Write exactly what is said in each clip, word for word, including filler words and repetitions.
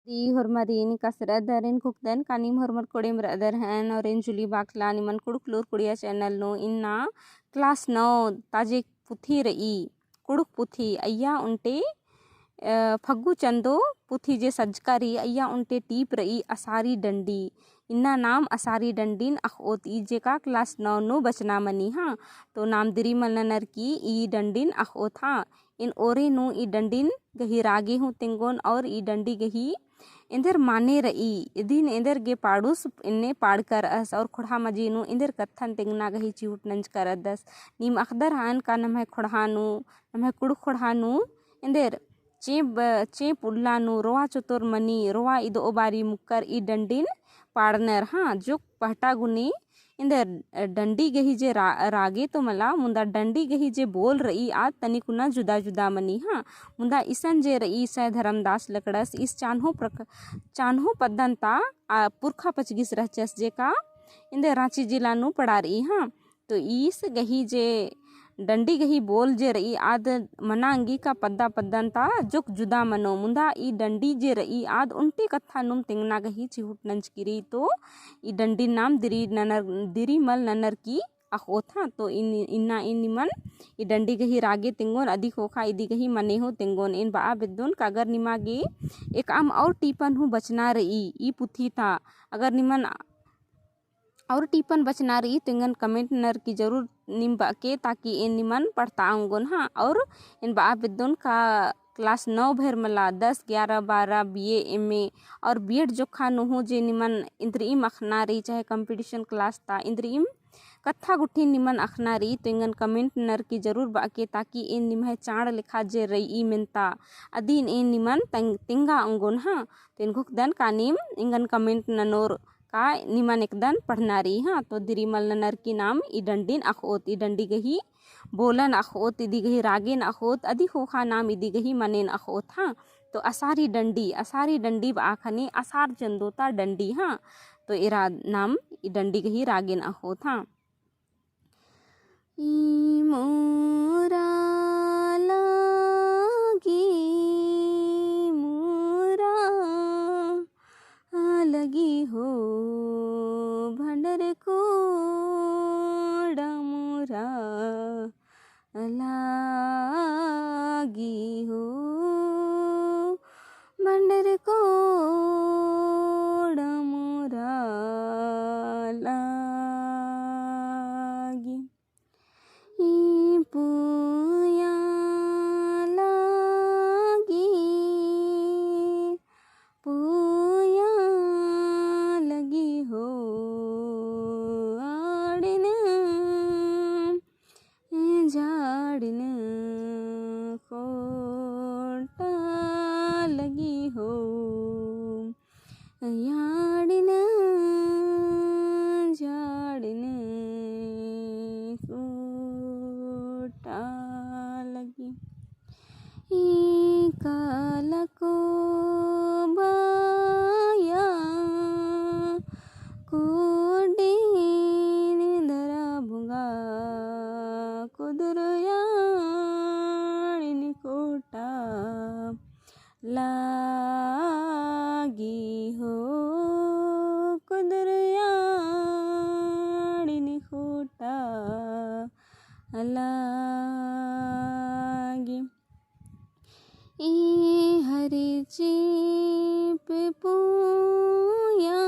ई होरमारिन कसरदर एन घुकदन का नीम होरमर कोड़ेम रअदर हन और एन जुली बाखला निमन कुँड़ुख़ लूर कुड़िया channel नू इन्ना class नौ ता जे पुथी रई, कुँड़ुख़ पुथी अइय्या ओन्टे, अ, फग्गु चंदो पुथी जे सज्जका रई अइय्या ओन्टे टीप रई असारी डंडी। इन्ना नाम असारी डंडिन अख़ओत ई जेका class नौ नू बचना मनी हाँ। तो नाम दिरी मल ननर की ई डंडिन अख़ओत हाँ। एन ओरे नू ई डंडिन गही रागे हूँ तेंगोन और ई डंडी गही एन्देर माने रई, इदिन एन्देर गे पाड़ुस एन्ने पाड़कर अस और ख़ोंड़हा मझी नू एन्देर कत्थन तेंगना गही चिहुट नंजकर अदस। नीम अख़दर हन का नम्है ख़ोंड़हा नू, नम्है कुँड़ुख़ ख़ोंड़हा नू एन्देर चेंप, चेंप उल्ला नू रोवा चोतोर मनी, रोवा इदो बारी मुक्कर ई डंडिन पाड़नर हाँ, जोक पहटा गुनी एन्देर डंडी गही जे रा-, रागे तो मला, मुन्दा डंडी गही जे बोल रई आद तनिक उन्ना जुदा जुदा मनी हाँ। मुन्दा इसन जे रई सै धरमदास लकड़स ईस चान्हो प्रक-, चान्हो पद्दन ता, आ, पुरखा पचगिस रहचस जेका एन्देर राँची जिला नू पड़ा रई हाँ। तो ईस गही जे डंडी गही बोल जे रई आद मना अंगी का पद्दा पद्दन ता जोक जुदा मनो। मुन्दा ई डंडी जे रई आद ओन्टे कत्था नुम तेंगना गही चिहुट नंजकी रई। तो ई डंडी नाम दिरी ननर, दिरी मल ननर की अख़ओत हाँ। तो इन, इन्ना एन निमन ई डंडी गही रागे तेंगोन अदी ख़ोख़ा इदी गही मने हूँ तेंगोन। एन बआ बेद्दोन का अगर निमा गे एकअम और टीपन हूँ बचना रई ई पुथी ता, अगर निमन और टीपन बचना रई तो एंगन comment ननर की जरूर नीम बअके, ताकि एन निमन पढ़ता ओंगोन हाँ। और एन बआ बेद्दोन का class नौ भर मला दस, ग्यारह, बारह, B A, M A और B Ed जोखा नू हूँ जे निमन इन्द्रिइम अख़ना रई, चाहे competition class ता इन्द्रिइम कत्था गुट्ठिन निमन अख़ना रई, तो एंगन comment ननर की जरूर बअके, ताकि एन निम्है चाड़ लेखा जे रई मेन्ता अदिन एन निमन तेंग-, तेंगा ओंगोन हाँ। तो एन घुकदन का नीम एंगन comment ननोर का निमन एकदन पढ़ना रई हाँ। तो दिरी मल ननर की नाम ई डंडिन अख़ओत, ई डंडी गही बोलन अख़ओत, इदी गही रागेन अख़ओत, अदी ख़ोख़ा नाम इदी गही मनेन अख़ओत हाँ। तो असारी डंडी, असारी डंडी बआ ख़ने असार चंदो ता डंडी हाँ। तो एरा नाम ई डंडी गही रागेन अख़ओत हाँ। ई मोरा लागी मोरा लगी हो भंडर कोड़ा मोरा लागी हो भंडर कोड़ा मोरा लागी। ई पुया लागी, पुया लगी हो आड़िन, झाड़िन खोटा लगी हो। याड़िन झाड़िन कोटा लगी। ई काला को बाया कोडेन दरा भुंगा कुदुर याड़िन कोटा लागी हो कुदुर याड़िन खोटा लागी। ई हरी चीप पुया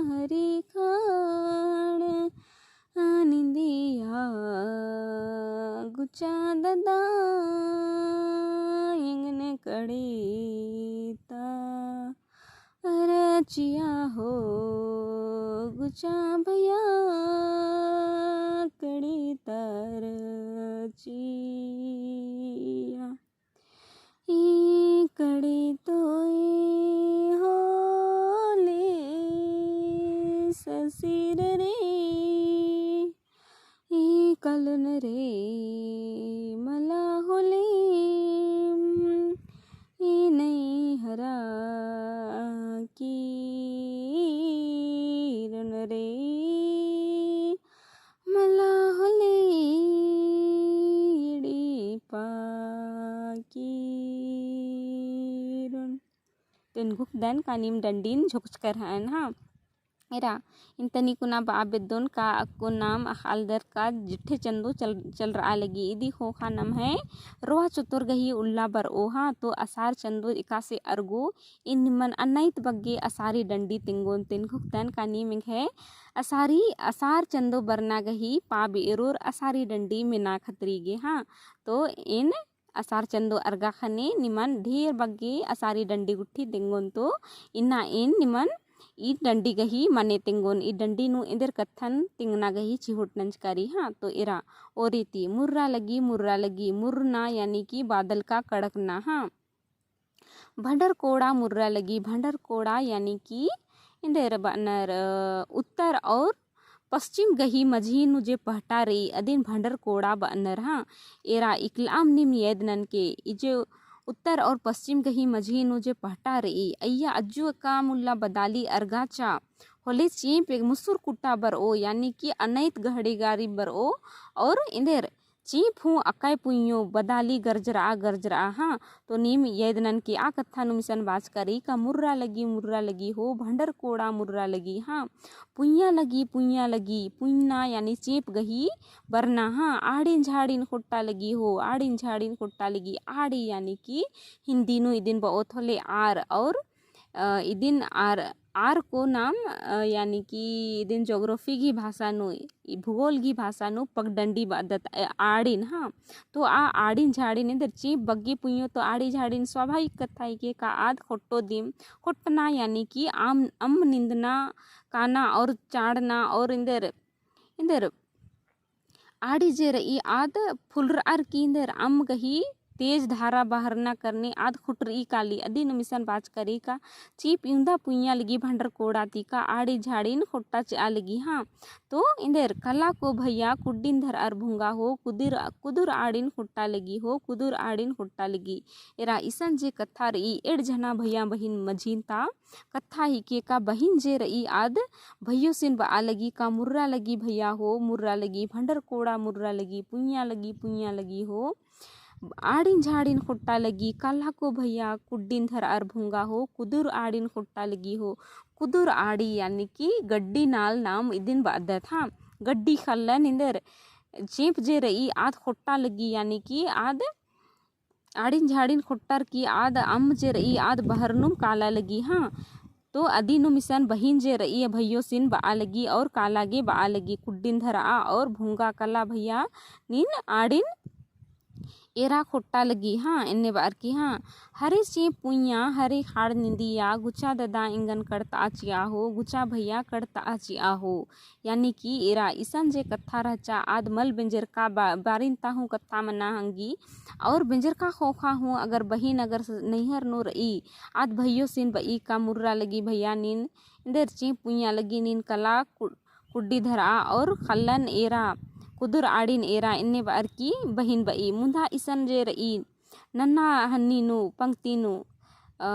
हरी खाड़ निंदिया गुचा ददा एंगन कड़ीता रचिया हो गुचा भया कड़ीता रचिया। ई कड़ी तोय होले ससुर रे, ई कलुन रे मला होले, ई नैहरा की रुन रे। मला होले एड़पा की रुन। तेंगुकदन का नीम डंडीन झोकचकर हन, हाँ। एरा, इन्तनी कुना बआ बेद्दोन का अक्कुन नाम अख़ालदर का जिट्ठे चंदो चल, चलरआ लगी। इदी ख़ोख़ा नम्है रोहा चोतोर गही उल्ला बरओ, हाँ। तो असार चंदो एकासे अरगो, इन्निमन अनैत बग्गे असारी डंडी तेंगोन। तेंगुकदन का नीम एंग्है असारी, असार चंदो बरना गही पाब एरोर असारी डंडी मेना खतरी गे, हाँ। तो एन असार चंदो अरगा ख़ने निमन ढेर बग्गे असारी डंडी गुट्ठी तेंगोन। तो इन्ना एन निमन ई डंडी गही मने तेंगोन। ई डंडी नू एन्देर कत्थन तेंगना गही चिहुट नंजकारी, हाँ। तो एरा, ओ रीति मुर्रा लगी, मुर्रा लगी, मुर्रना यानी कि बादल का कड़कना, हाँ। भंडर कोड़ा मुर्रा लगी, भंडर कोड़ा यानी कि एन्देर बअनर, अ, उत्तर और पश्चिम गही मझी नू जे पहटा रई, अदिन भंडर कोड़ा बअनर, हाँ। एरा इकलाम नीम यैद ननके, ई जे उत्तर और पश्चिम गही मझी नू जे पहटा रई, अइय्या अज्जु अकाम उल्ला बदाली अरगाचा, होले चेंप एक मुसुर कुट्टा बरओ, यानी कि अनैत गहड़ीगारी बरओ, और एन्देर चेंप हूँ अकय पुइयो बदाली गरजरआ गरजरआ, हाँ। तो नीम यैद ननके आ कत्था नू मिसन बाचका रई का मुर्रा लगी, मुर्रा लगी हो, भंडर कोड़ा मुर्रा लगी, हाँ। पुइया लगी, पुइया लगी, पुइना यानी चेंप गही बरना, हाँ। आड़िन झाड़िन खोट्टा लगी हो, आड़िन झाड़िन खोट्टा लगी। आड़ी यानी कि हिन्दी नू इदिन बओत होले आर, और अ, इदिन आर, आर को नाम, अ, यानी कि इदिन geography गही भाषा नू, ई भूगोल गही भाषा नू पगडंडी बअदत, अ, आड़िन, हाँ। तो आ आड़िन झाड़िन एन्देर चेंप बग्गे पुइयो तो आड़ी झाड़िन स्वाभाविक कत्था हिके का आद खोट्टो दिम, खोट्टना यानी कि आम, अम्म निंदना, काना और चाड़ना और एन्देर, एन्देर आड़ी जे रई आद फुलरअर की एन्देर अम्म गही तेज धारा बहरना करने आद खुटरई काली। अदिन मिसन बाचका रई का चेंप इवंदा पुइया लगी भंडर कोड़ा ती का आड़ी झाड़िन खोट्टा चिआ लगी, हाँ। तो एन्देर कला को भैया कुड्डिन धरअर भुंगा हो, कुदुर, कुदुर आड़िन खोट्टा लगी हो, कुदुर आड़िन खोट्टा लगी। एरा इसन जे कत्था रई एंड़ झना भैया बहिन मझिन ता कत्था हिके का बहिन जे रई आद भैयोसिन बआ लगी का मुर्रा लगी भैया हो, मुर्रा लगी, भंडर कोड़ा मुर्रा लगी, पुइया लगी, पुइया लगी हो, आड़िन झाड़िन खोट्टा लगी, काल्हा को भैया कुड्डिन धरअर भुंगा हो, कुदुर आड़िन खोट्टा लगी हो। कुदुर आड़ी यानी कि गड्डी नाल नाम इदिन बअदत, हाँ। गड्डी खल्लन एन्देर चेंप जे रई आद खोट्टा लगी यानी कि आद आड़िन झाड़िन खोट्टर की आद अम्म जे रई आद बहरनुम काला लगी, हाँ। तो अदिनुम इसन बहिन जे रई भैयोसिन बआ लगी और काला गे बआ लगी, कुड्डिन धरआ और भुंगा कला भैया नीन आड़िन एरा खोट्टा लगी, हाँ, एन्ने बअर की, हाँ। हरे चेंप पुइया, हरे खाड़ निंदिया, गुचा ददा एंगन कड़तआ चिआ हो, गुचा भैया कड़तआ चिआ हो। यानी कि एरा इसन जे कत्था रहचा आद मल बेंजरका बा-, बारिन ता हूँ कत्था मना हंगी। और बेंजरका ख़ोख़ा हूँ अगर बहिन अगर स-, नैहर नू रई, आद भैयोसिन बई का मुर्रा लगी भैया नीन, एन्देर चेंप पुइया लगी नीन कला कु-, कुड्डी धरआ और खल्लन एरा, कुदुर आड़िन एरा एन्ने बअर की बहिन बई। मुन्धा इसन जे रई, नन्ना हन्नी नू पंक्ति नू, अ,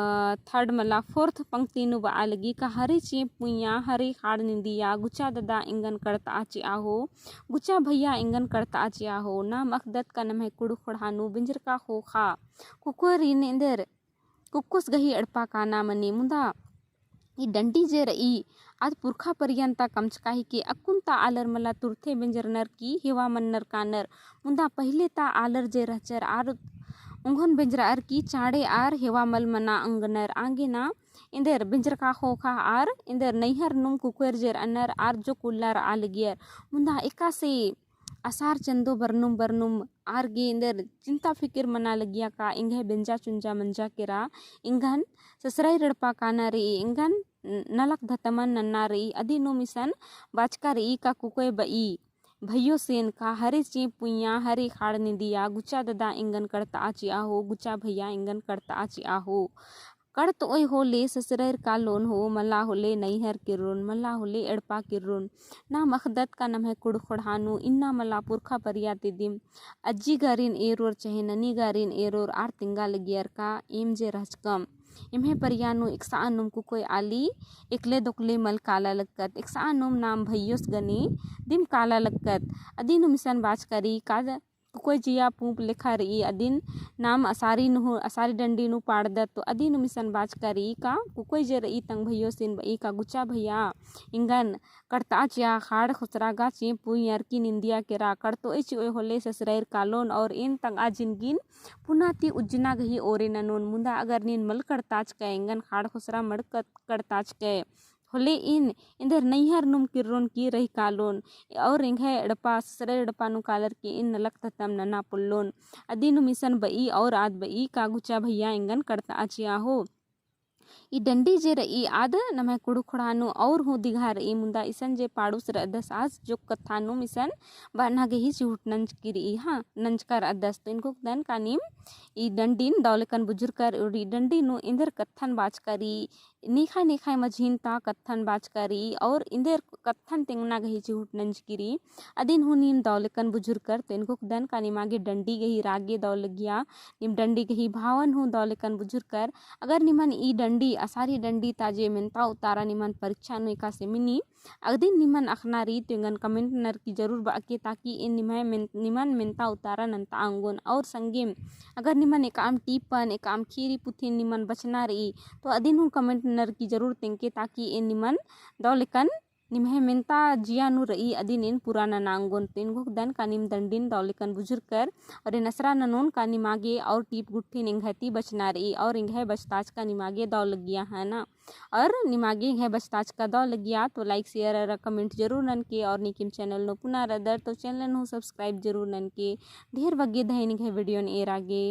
third मला fourth पंक्ति नू बआ लगी का हरे चेंप पुइया, हरे खाड़ निंदिया, गुचा ददा एंगन कड़तआ चिआ हो, गुचा भैया एंगन कड़तआ चिआ हो, नाम अख़दत का नम्है कुँड़ुख़ ख़ोंड़हा नू बेंजरका ख़ोख़ा, कुकोयरिन एन्देर कुक्कोस गही एड़पा काना मनी, मुन्धा ई डंडी जे रई, आद पुरखा परियन ता कमचका हिके। अक्कुन ता आलर मला तुरते बेंजरनर की हेवा मन्नर कानर। मुन्धा पहिले ता आलर जे रहचर आर ओंघोन बेंजरअर की चाँड़े आर हेवा मल मना अंगनर। आंगे ना एन्देर बेंजरका ख़ोख़ा आर एन्देर नैहर नुम कुकोयर जे रअनर आर जो कुल्ला रआ लगियर। मुन्धा एकासे असार चंदो बरनुम बरनुम आर गे एन्देर चिंता फिकिर मना लगिया का एंग्है बेंजा चुंजा मंजा केरा, एंगन ससुरारिन एड़पा काना रई, एंगन नलख धतमन नन्ना रई, अदिनुम इसन बाचका रई का कुकोय बई भैयोसिन का हरे चेंप पुइया, हरे खाड़ निंदिया, गुचा ददा एंगन कड़तआ चिआ हो, गुचा भैया एंगन कड़तआ चिआ हो। कड़तओय होले ससुरारिन कालोन हो, मला होले नैहर किर्रोन, मला होले एड़पा किर्रोन। नाम अख़दत का नम्है कुँड़ुख़ ख़ोंड़हा नू इन्ना मला पुरखा परिया ती दिम अज्जी गारिन एरोर चहे ननी गारिन एरोर आर तिंगा लगियर का एम जे रहचकम। एम्है परिया नू एकसआ नुम कुकोय आली एकले दोकले मल काला लक्कत। एकसआ नुम नाम भैयोस गने दिम काला लक्कत। अदिनुम इसन बाचका रई का कुकोय जिया पूंप लेखा रई, अदिन नाम असारी नू, असारी डंडी नू पाड़दत। तो अदिन हूँ मिसन बाचका रई का कुकोय जे रई तंग भइयोसिन बई का गुचा भइया एंगन कड़तआ चिआ खाड़ खुसरा गा चे पुइयर की निंदिया केरा कड़तोय चिओय होले ससरइर कालोन और एन तंगआ जिनगिन पुना ती उज्जना गही ओरे ननोन। मुंदा अगर नीन मल कड़ताचकय एंगन खाड़ खुसरा मल कड़ताचकय होले एन एन्देर नैहर नुम किर्रोन की रही कालोन और एंग्है एड़पा ससरइर एड़पा नू कालर की एन नलख ततम नना पोल्लोन। अदिन हूँ मिसन बई और आद बई का गुचा भइया एंगन कड़तआ चिआ हो। ई डंडी जे रई आद नम्है कुँड़ुख़ ख़ोंड़हा नू और हूँ दिगहा रई, मुंदा इसन जे पाड़ुस रअदस आस जो कत्था नू मिसन बअना गही चिहुट नंजकी रई, हाँ, नंजका रअदस। तो एन घोखदन का नीम ई डंडीन दव लेकन बुझुरकर और ई डंडी नू एन्देर कत्थन बाचका रई, नेखय नेखय मझिन ता कत्थन बाचका रई और एन्देर कत्थन तेंगना गही चिहुट नंजकी रई। अदिन हूँ नीम दव लेकन बुझुरकर। तो एन घोखदन का निमा गे डंडी गही रागे दव लगिया, नीम डंडी गही भावन हूँ दव लेकन बुझुरकर। अगर निमन ई डंडी, असारी डंडी ता जे मेन्ता उतारा निमन परीक्षा नू एकासे मिनी, अदिन निमन अख़ना रई तो एंगन comment ननर की जरूर बअके, ताकि एन निम्है मेन-, निमन मेन्ता उतारा नन्ता ओंगोन। और संगेम अगर निमन एकअम टीपन, एकअम खीरी पुथिन निमन बछना रई, तो अदिन हूँ comment ननर की जरूर तेंगके, ताकि एन निमन दव लेकन निम्है मेन्ता जिया नू रई अदिन एन पूरा नना ओंगोन। तो एन घोखदन का नीम डंडीन दव लेकन बुझुरकर और एन असरा ननोन का निमा गे और टीप गुट्ठिन एंग्है ती बछना रई और एंग्है बछताचका निमा गे दव लगिया है ना। और निमा गे एंग्है बछताचका दव लगिया तो like, share और comment जरूर ननके और नीकिम channel नू पुना रअदर तो channel नू subscribe जरूर ननके। ढेर बग्गे धइन एंग्है video न एरा गे।